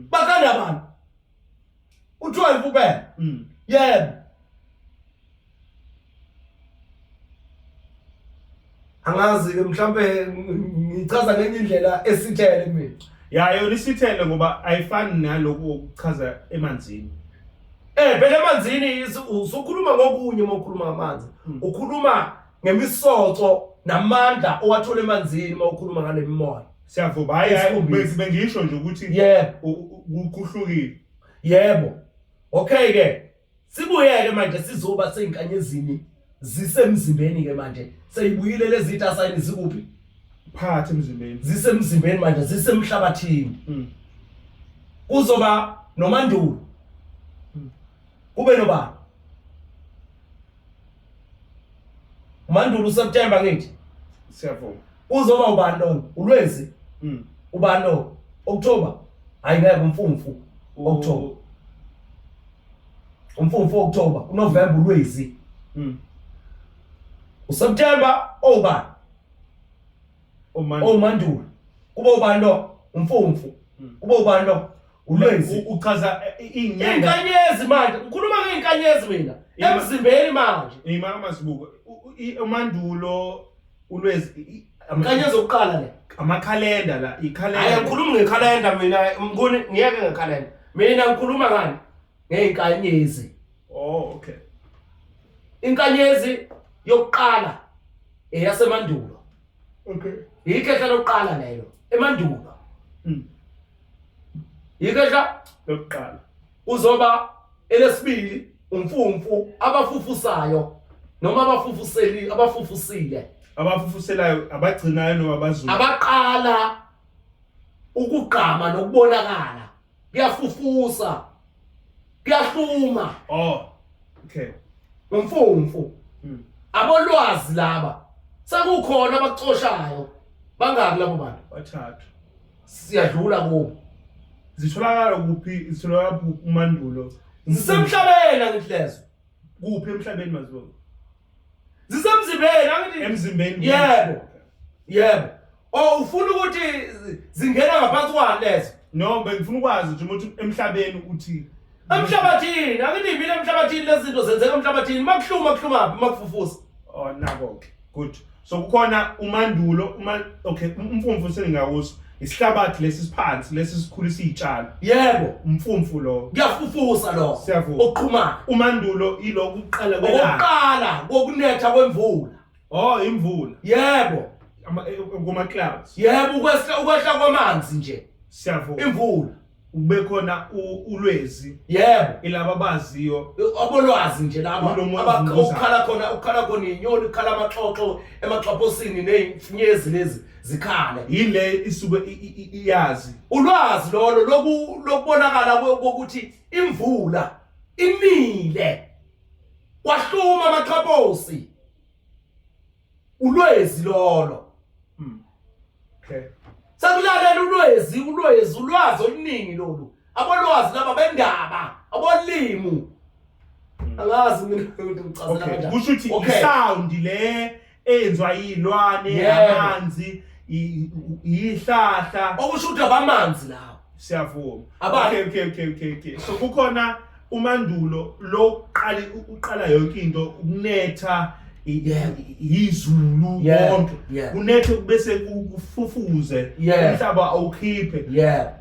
Bakhanda abantu. U12 kuphela. Yebo. Angazi ke mhlambe ngichaza ngenye indlela esithele mina. Ya, yona isithele ngoba ayifani naloku okuchaza emanzini. Phela emanzini usukhuluma ngokunye uma ukhuluma ngamanzi. Ukhuluma ngemisoco namandla owathola emanzini uma ukhuluma ngale mimoya. Siyavuma. Hayi, hayi, bengisho nje ukuthi yebo kuhlukile. Yebo. Okay ke. Sibuye ke manje sizoba seyinkanyezini zisemzimbeni ke manje. Seyibuyile lezi tasayini zikuphi? Phakathi emzimbeni. Zisemzimbeni manje, zisemhlabathini. Kuzoba noMandulo. Kube nobani? uMandulo uSeptember ngithi. Siyavuma. Uzoba ubani lona? uLwezi. Ubani lo? October. Hayi ngeke, uMfumfu. October. UMfumfu October, uNovember uLwezi. uSeptember obani? OMandulo. Kuba ubani lo? UMfumfu. Kuba ubani lo? uLwezi. Uchaza inyanga. Inkanyezi manje. Ngikhuluma ngeinkanyezi mina. Emzimbeni manje. Ima mazibuko. uMandulo uLwezi. Inkanyezi yokuqala le. Amakhalenda la, ikhalenda. Hayi ngikhuluma ngekhalenda mina, mnguni ngiyeke ngekhalenda. Mina ngikhuluma ngani? Ngeinkanyezi. Oh, okay. Inkanyezi yokuqala eyasemandulo. Okay. Ikhehla lokuqala leyo emandulo. Ikhehla lokuqala. Uzoba elesibili umfumfu abafufusayo noma abafufuseli abafufusile. Abafufuselayo abagcinayo noma abazulu. Abaqala ukugqama nokubonakala. Kuyafufusa. Kuyahluma. Oh. Okay. Umfumfu. Abolwazi laba. Sekukhona abaxoshayo. Bangaki labo bantu? Bathathu. Siyadlula kubo. Zitholakala kuphi? Zitholakala kuphi uMandulo? Zisemhlabeni angithi lezo. Kuphi emhlabeni mazibuko? Zisemzimbeni angithi. Emzimbeni. Yebo. Yebo. Oh, ufuna ukuthi zingena ngaphansi kwani lezo? No, bengifuna ukwazi nje ukuthi emhlabeni uthi emhlabathini, angithi ibile emhlabathini lezi zinto zenzeka emhlabathini. Makuhluma kuhluma phi makufufusa? Oh, nako ke. Good. So kukhona uMandulo, uma okay, umfumfu sengingawuso. Isihlabathi lesi siphansi lesi sikhulisa izitshalo. Yebo. Umfumfu lo. Kuyafufusa lo. Siyavuma. Okuqhuma. uMandulo iloku kuqala kwelanga. Okokuqala kokunetha kwemvula. Oh, imvula. Yebo. Kuma clouds. Yebo, ukwehla kwamanzi nje. Siyavuma. Imvula. Kube khona uLwezi. Yebo. Ilaba abaziyo. Abolwazi nje laba ukukhala khona, ukukhala khona inyoni, ukukhala amaxoxo emaxhaphosini nezinyezi lezi zikhale. Yile isuke iyazi. Ulwazi lolo lokubonakala kokuthi imvula inile. Kwahluma amaxhaphosi. Ulwezi lolo. Okay. Sekulalela ulwezi, ulwezi, ulwazi oluningi lolu. Abolwazi laba bendaba, abolimi. Angazi mina ukuthi ngichazela kanjani. Kusho ukuthi isound le eyenziwa yilwane, amanzi, ihlahla. Okusho ukuthi abamanzi lawo. Siyavuma. Okay. So kukhona uMandulo lo uqala yonke into, ukunetha, Izulu konke kunethe bese kufufuze umhlaba awukhiphe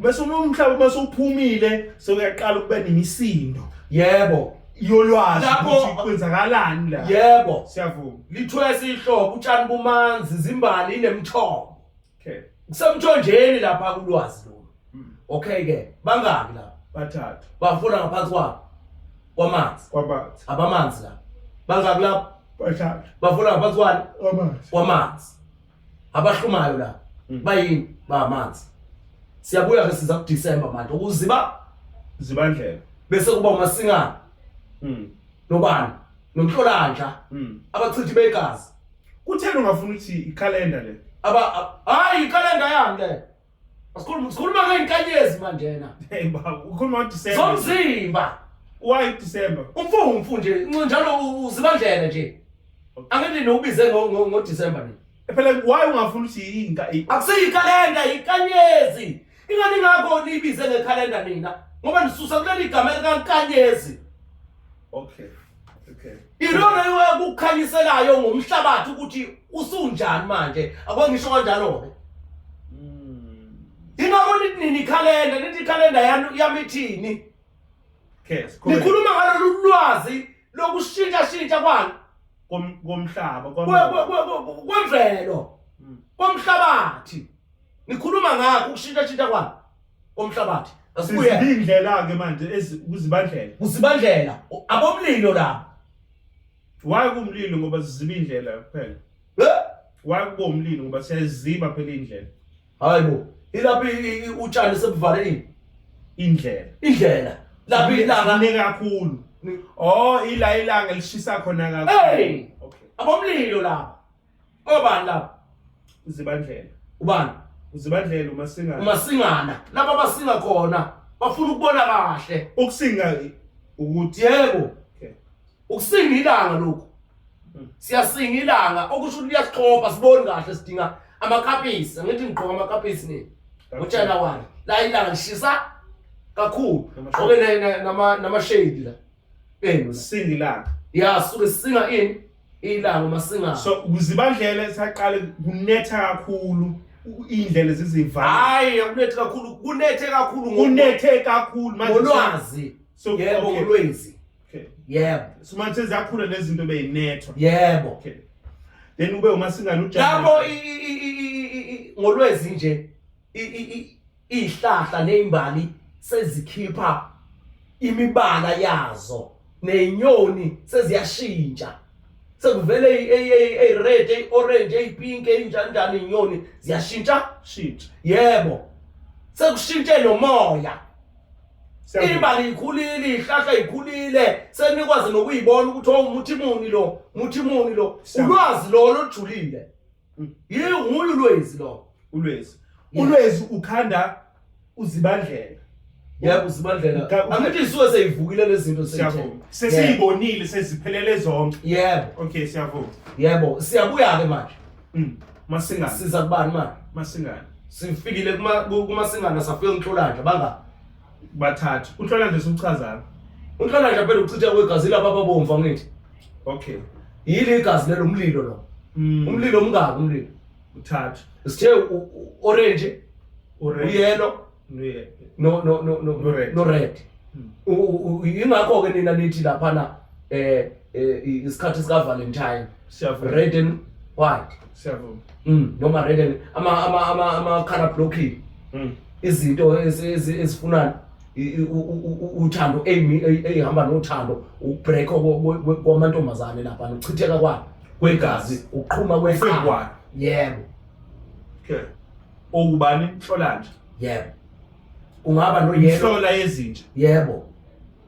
bese uma umhlaba bese uphumile sekuyaqala ukuba nemisindo. Yebo. Yolwazi ukuthi kwenzakalani la. Yebo. Siyavuma. Lithwesa ihlobo, utshani bumanzi, zimbali inemthombo. Okay. Kusemthonjeni lapha kulwazi lolu. Okay ke, bangaki lapha? Bathathu. Bafuna ngaphansi kwabo. Kwamanzi. Kwamanzi. Abamanzi lapha. Bangaki lapha? Bathathu. Bafuna ngaphansi kwani? Kwamanzi. Kwamanzi. Abahlumayo lapha. Bayini? Bamanzi. Siyabuya ke siza kuDecember manje ukuziba Zibandlela. Bese kuba uMasingana. Nobani? NoNhlolanja. Abachithi begazi. Kutheni ungafuna ukuthi ikhalenda le? Aba hayi ikhalenda yami le. Asikhuluma sikhuluma ngey'nkanyezi manje na. Hey baba, ukhuluma ngoDecember. Zomzimba. Why December? Umfumfu nje, njalo uZibandlela nje. Angithi nobize ngoDecember nje. Phela why ungafuna ukuthi inka Akusiyikhalenda, inkanyezi. Ingani ngakho niyibize ngekhalenda nina? Ngoba nisusa kuleli gama likankanyezi. Okay. Okay. Ilona ekukhanyiselayo ngomhlabathi ukuthi usunjani manje. Akwangisho kanjalo ke. Ingakho nithi nini ikhalenda, nithi ikhalenda yami ithini? Okay, nikhuluma ngalolu lwazi lokushintsha shintsha kwani komhlaba kwemvelo komhlabathi. Nikhuluma ngakho ukushintsha shintsha kwani komhlabathi. Asibuye indlela ke manje ezikuzibandlela. Kuzibandlela abomlilo laba. Why kumlilo? Ngoba siziba indlela kuphela. Why kuba umlilo? Ngoba siyaziba phela indlela. Hayibo, ilapho utshani sebuvale indlela. Indlela. Lapho ilanga line kakhulu. Oh, ila ilanga lishisa khona kakhulu. Hey. Okay. Abomlilo laba. Obani laba? Uzibandlela. Ubani? Uzibandlela uMasingana. UMasingana. Laba abasinga khona bafuna ukubona kahle. Ukusinga ukuthi yebo. Okay. Ukusinga ilanga lokhu. Siyasinga ilanga okusho ukuthi liyasixhopha siboni kahle, sidinga amakapisi. Angithi ngigqoka amakapisi nini? NgoJanuary. La ilanga lishisa kakhulu. Gqoke nama shade la. Eh, singa ilanga. Ya, suke singa ini? Ilanga uMasingana. So kuzibandlela saqale kunetha kakhulu, indlela zizivala. Hayi, akunethe kakhulu, kunethe kakhulu kunethe kakhulu manje ngolwazi. So yebo ngolwezi. Okay. Yebo. So manje seziyakhula lezi zinto beyinethwa. Yebo. Okay. Then ube uMasingana uJanuary. Lapho ngolwezi nje izihlahla nezimbali sezikhipha imibala yazo, nezinyoni seziyashintsha. Sekuvele ey-red, ey-orange, ey-pink, eyinjani njani, izinyoni ziyashintsha. Shintsha. Yebo. Sekushintshe nomoya. Imbali ikhulile, ihlahla ikhulile, senikwazi nokuyibona ukuthi oh muthi muni lo, muthi muni lo. Ulwazi lo olujulile. Yinguye ulwezi lo. Ulwezi. Ulwezi ukhanda uZibandlela. Yebo, uZibandlela. Angithi isuke seyivukile lezi zinto siyavuma. Sesiyibonile seziphelele zonke. Yebo. Okay, siyavuma. Yebo, siyabuya ke manje. Masingana. Siza kubani manje? Masingana. Sifikile kuMasingana safika uNhlolanja banga bathathu. UNhlolanja siwuchazana. UNhlolanja phela uchitha kwegazi lapha ababomvu angithi. Okay. Yini igazi lelo umlilo lo? Umlilo omngaka umlilo? Uthathu. Sithe orange, uyellow, no no no no red. No red. Ingakho ke nina nithi lapha na isikhathi sika Valentine. Siyavuma. Red and white. Siyavuma. Noma red and ama color blocking. Izinto ezifuna uthando eyihamba nothando, ukubreak kwamantombazane lapha nokuchitheka kwayo kwegazi, ukuqhuma kweqhwa. Yebo. Okay. Okubani Nhlolanja? Yebo. Kungaba no yellow. Hlola yezinja. Yebo.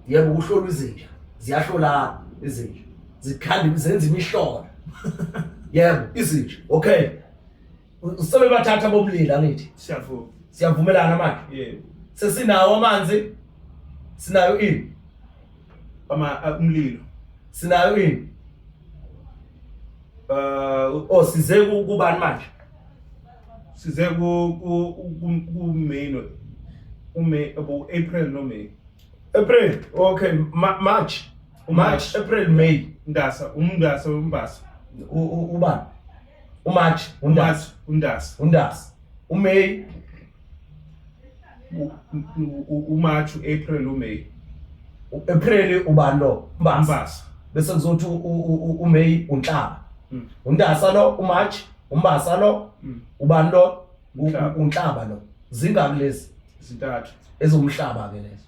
Yebo, kuhlolwa izinja. Ziyahlola izinja. Zikhanda zenza imihlola. Yebo, izinja. Okay. Sebebathatha bomlilo angithi. Siyavuma. Siyavumelana manje. Yebo. Sesinawo amanzi. Sinayo ini? Ama umlilo. Sinayo ini? Oh size kubani manje? Size ku May no uMay abo April no May. April. Okay, March. March, April, May. Ndasa, umndasa, umbasa. Ubani? UMarch, uNdasa. UNdasa. UNdasa. UMay. UMarch, uApril, uMay. April ubani lo? Mbasa. Bese kuzothi uMay uNhlaba. UNdasa lo, uMarch, uMbasa lo, ubani lo? UNhlaba lo. Zingaki lezi? Zintathu. Ezomhlaba ke lezo.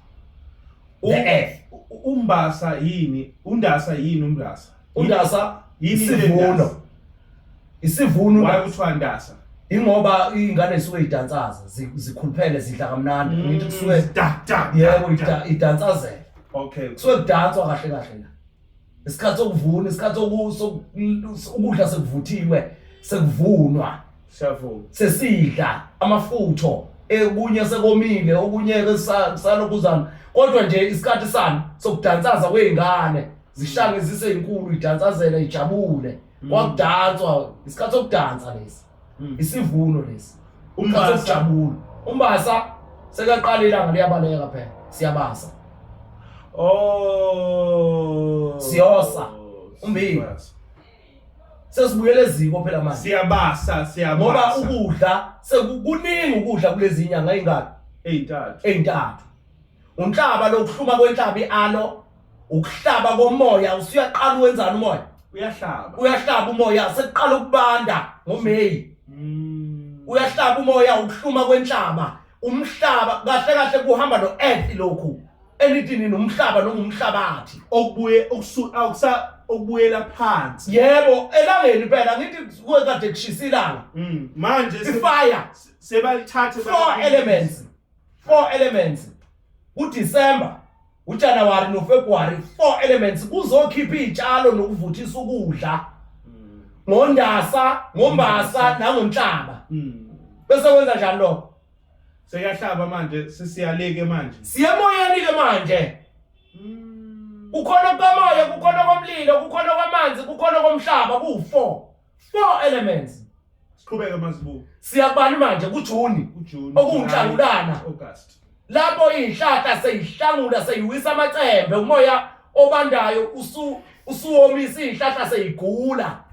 The earth. Umbasa yini? UNdasa yini uMbasa? UNdasa isivuno. Isivuno. Why kuthiwa Ndasa? Ingoba iy'ngane zisuke yidansaza zikhuluphele zidla kamnandi ngithi kusuke da da yebo idansazela. Okay. Kusuke kudanswa kahle kahle la. Isikhathi sokuvuna, isikhathi ukudla sekuvuthiwe, sekuvunwa. Siyavuma. Sesidla amafutho ekunye sekomile okunye kusalokuzana kodwa nje isikhathi sani sokudansaza kwezingane zishange ziseyinkulu idansazela ijabule kwakudanswa isikhathi sokudansa lesi isivuno lesi Umbasa. Sokujabula umbasa sekaqala ilanga liyabaleka phela siyabasa. Oh. Siyosa. Umbili. Sesibuyele eziko phela manje. Siyabasa, siyabasa. Ngoba ukudla sekukuningi ukudla kulezi nyanga ezingaki? Ezintathu. Ezintathu. Unhlaba lokuhluma kwenhlaba ialo, ukuhlaba komoya usuyaqala uwenzani umoya? Uyahlaba. Uyahlaba umoya sekuqala ukubanda ngoMay. Uyahlaba umoya ukuhluma kwenhlaba. Umhlaba kahle kahle kuhamba no earth lokhu. Anything nomhlaba noma umhlabathi okubuye okubuyela phansi. Yebo, elangeni phela ngithi kuwe kade kushisa ilanga. Manje ifire sebalithathe four elements. Four elements. KuDecember, uJanuary noFebruary, four elements kuzokhipha izitshalo nokuvuthisa ukudla. NgoNdasa, ngoMbasa nangoNhlaba. Bese kwenza njani lokho? Sekahlaba manje, sesiyaleke manje. Siyemoyeni ke manje. Kukhona kukamoya, kukhona komlilo, kukhona kwamanzi, kukhona komhlaba, ku4. 4 elements. Siqhubeke mazibuko. Siyakubani manje kuJune. KuJune. OkunguNhlangulana. August. Lapho izihlahla seyihlangula seyiwisa amacembe, umoya obandayo usuwomisa izihlahla seyigula.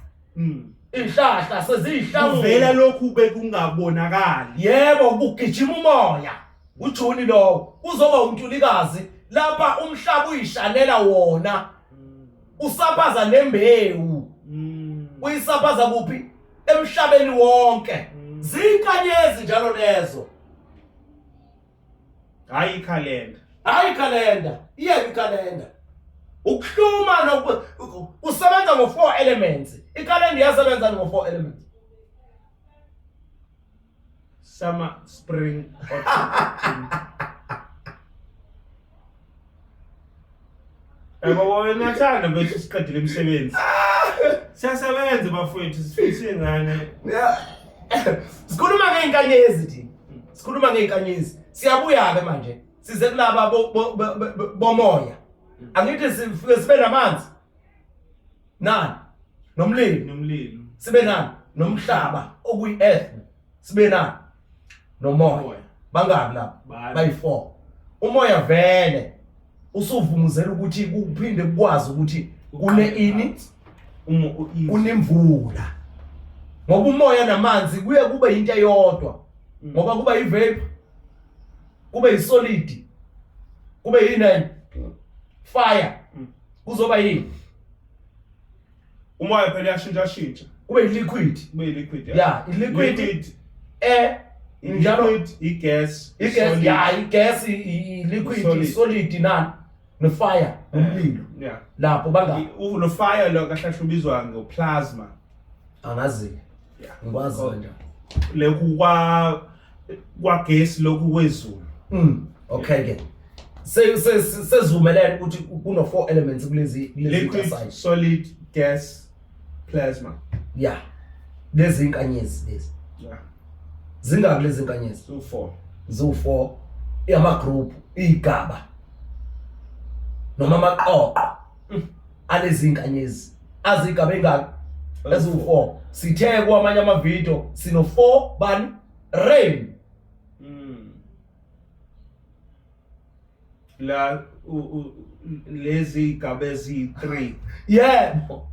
Izihlahla seziyihlangula. Kuvela lokhu bekungabonakali. Yebo, kugijima umoya. UJune lowo kuzoba uNtulikazi lapha umhlaba uyishanela wona. Usaphaza nembewu. Uyisaphaza kuphi? Emhlabeni wonke. Zinkanyezi njalo lezo. Hayi ikhalenda. Hayi ikhalenda. Iyeke ikhalenda. Ukuhluma usebenza ngo4 elements. Ikhalenda iyasebenza ngo4 elements. Summer, spring, autumn. Yabo wena thanda bethu siqedile imisebenzi. Siyasebenza bafowethu sifisa ingane. Sikhuluma ngeinkanyezi thina. Sikhuluma ngeinkanyezi. Siyabuya ke manje. Size kulaba bomoya. Angithi sifike sibe namanzi. Nani? Nomlilo. Nomlilo. Sibe nani? Nomhlaba okuyi earth. Sibe nani? Nomoya. Bangaki lapha? Bayi4. Umoya vele usuvumuzela ukuthi kuphinde kukwazi ukuthi kune ini kunemvula. Ngoba umoya namanzi kuye kube into eyodwa. Ngoba kuba ivapor, kube isolid, kube yini fire. Kuzoba yini? Umoya phela uyashintsha shintsha. Kube liquid. Kube liquid. Yeah, liquid. Njalo i-gas, i-gas, yeah, i-gas, i-liquid, solid nani no fire, umlilo. Yeah. Lapho banga lo fire lo kahle kahle ubizwa ngo-plasma. Angazi. Yeah. Ngikwazi kanjani. Lokhu kwa gesi lokhu kwezulu. Okay ke. Sezivumelene ukuthi kuno 4 elements kulezi liquid, solid, gas, plasma. Yeah. Lezi inkanyezi lezi. Yeah. Zingaki lezi inkanyezi? Zu4. Zu4. Ama group, igaba. Noma amaqoqo alezi inkanyezi. Azigaba engaki? Ezu4. Sithe kwamanye ama video sino 4 bani? Rain. La lezi igaba ezi3. Yebo.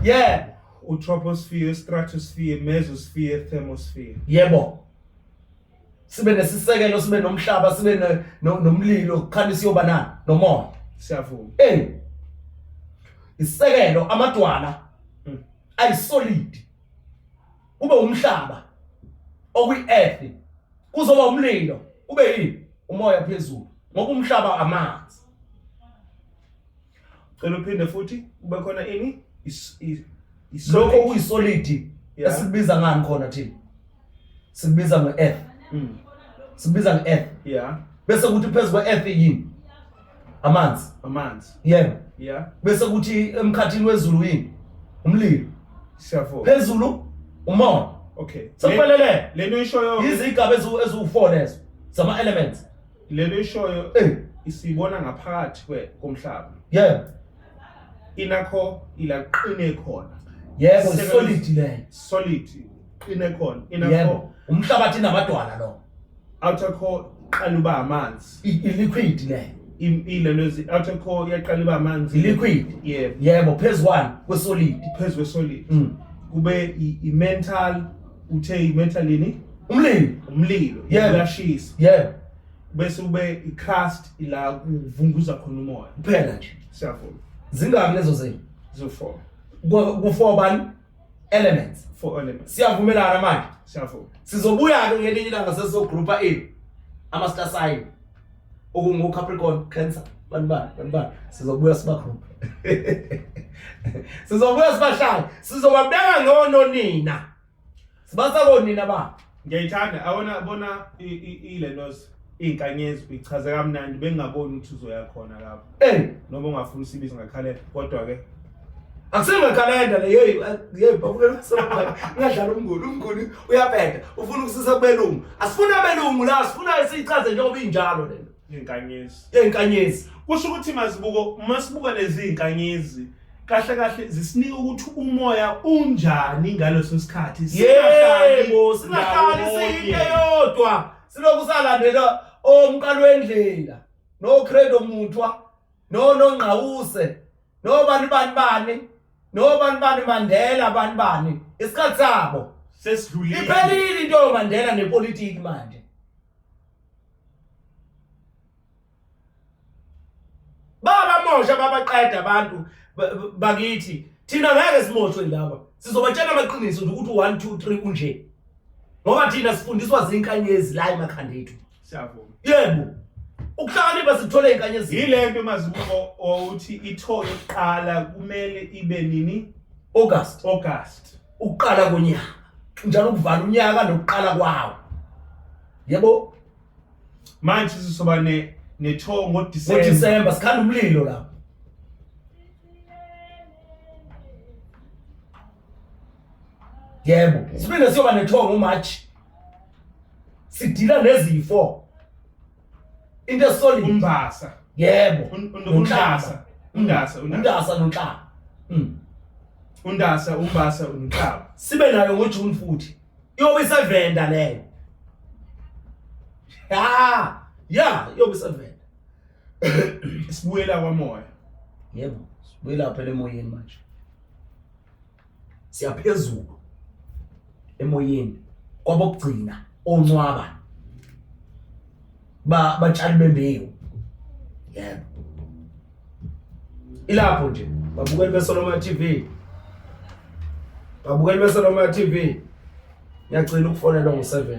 Yebo. Utroposphere, stratosphere, mesosphere, thermosphere. Yebo. Sibe nesisekelo, sibe nomhlaba, sibe nomlilo, kukhani siyoba nani? Nomoya. Siyavuma. Hey. Isisekelo amadwala ayisolid. Kube umhlaba okuyi-earth, kuzoba umlilo, ube yini? Umoya phezulu, ngoba umhlaba amanzi. Cela uphinde futhi kube khona ini? Lokho okuyisolid esikubiza ngani khona thina? Sikubiza nge-earth. Sikubiza nge-earth. Bese kuthi phezu kwe-earth yini? Amanzi. Amanzi. Yebo. Bese kuthi emkhathini wezulu yini? Umlilo. Siyavuma. Phezulu umoya. Okay. Sekuphelele. Lento ishoyo izigaba eziwu4 lezo zama elements. Lento ishoyo isibona ngaphakathi komhlaba. Yebo. Inakho ilaqine khona. Yebo, solid le. Solid qine khona. Inakho umhlabathi namadwala lo. Outer core qala uba amanzi. I-liquid le. Ilento outer core iyaqala iba amanzi. I-liquid. Yebo. Yebo, phezukwane kwesolid. Phezu kwesolid. Kube i-mental, uthe i-mental yini? Umlilo. Umlilo. Yebo. Uyashisa. Yebo. Bese ube i-crust ila kuvunguza khona umoya. Kuphela nje. Siyavuma. Zingaki lezo zinto? Zo-4. Ku-4 bani? Elements. 4 elements. Siyavumelana manje. Siyavuma. Sizobuya ke ngelinye ilanga sesizogroupa in ama star sign okungu Capricorn, Cancer, bani bani bani bani. Sizobuya siba group. Sizobuya sibashaye. Sizobabeka ngono nina. Sibasa konina ba. Ngiyayithanda awona bona ilenos izinkanyezi uyichaze kamnandi bengingaboni ukuthi uzoya khona lapho. Noma ungafuni usibize ngakhalenda kodwa ke Akusinga calendar le hey hey babukela soba ngadlala umnguni umnguni uyabheda ufuna ukusisa kubelungu asifuna abelungu la sifuna siyichaze njengoba injalo lento izinkanyezi izinkanyezi kusho ukuthi mazibuko masibuka lezi zinkanyezi kahle kahle zisinika ukuthi umoya unjani ngaleso sikhathi. Yebo, singahlali siyinto eyodwa siloku salandela omqalo wendlela no Credo Mutwa no Nongqawuse no bani bani bani no bani bani Mandela bani bani isikhathi sabo sesidlulile. Iphelile into yoMandela nepolitiki manje. Baba mosha babaqeda abantu bakithi thina ngeke simoshwe laba sizobatshela amaqiniso nje ukuthi 1 2 3 unje ngoba thina sifundiswa zinkanyezi la emakhanda ethu. Siyavuma. Yebo, ukuhlakanipha sithole inkanyezi. Yile nto mazibuko uthi itho yokuqala kumele ibe nini? August. August ukuqala konyaka njalo ukuvala unyaka nokuqala kwawo. Yebo. Manje sizoba netho ngoDecember. NgoDecember sikhanda umlilo lapho. Yebo, siphinde siyoba netho ngoMarch. Sidila nezifo. Into esolid. Umbasa. Yebo. Undasa. Undasa, undasa noNhlaba. Undasa, umbasa, uNhlaba. Sibe nayo ngoJune futhi. Iyobe isevenda leyo. Ya, ya, iyobe isevenda. Sibuyela kwamoya. Yebo, sibuyela phela emoyeni manje. Siyaphezulu emoyeni kwabokugcina oncwaba ba batshali bembewu. Yebo. Ilapho nje babukeli beSolomon TV. Babukeli beSolomon TV. Ngiyagcina ukufonelwa ngo7.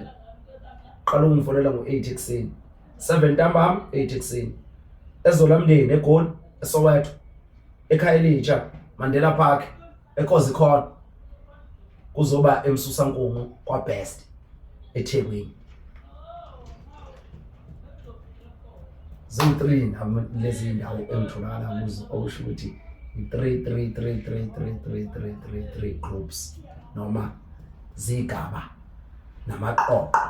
Qala ukungifonela ngo8 ekuseni. 7 ntambama 8 ekuseni. Ezolamndeni eGoli, eSoweto, eKhayelitsha, Mandela Park, eKozikhona. Kuzoba eMsusankungu kwaBest eThekwini. Ziwu-3 lezi ndawo engitholakala kuzo okusho ukuthi i-3 3 3 3 3 3 3 3 3 groups noma zigaba namaqoqo.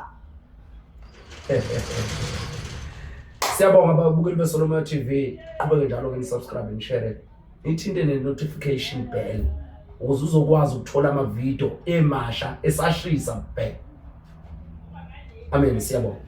Siyabonga babukeli beSolomon TV, qhubeke njalo ke ni-subscribe ni-share nithinte ne-notification bell ukuze uzokwazi ukuthola amavidiyo emasha esashisa bhe. Amen, siyabonga.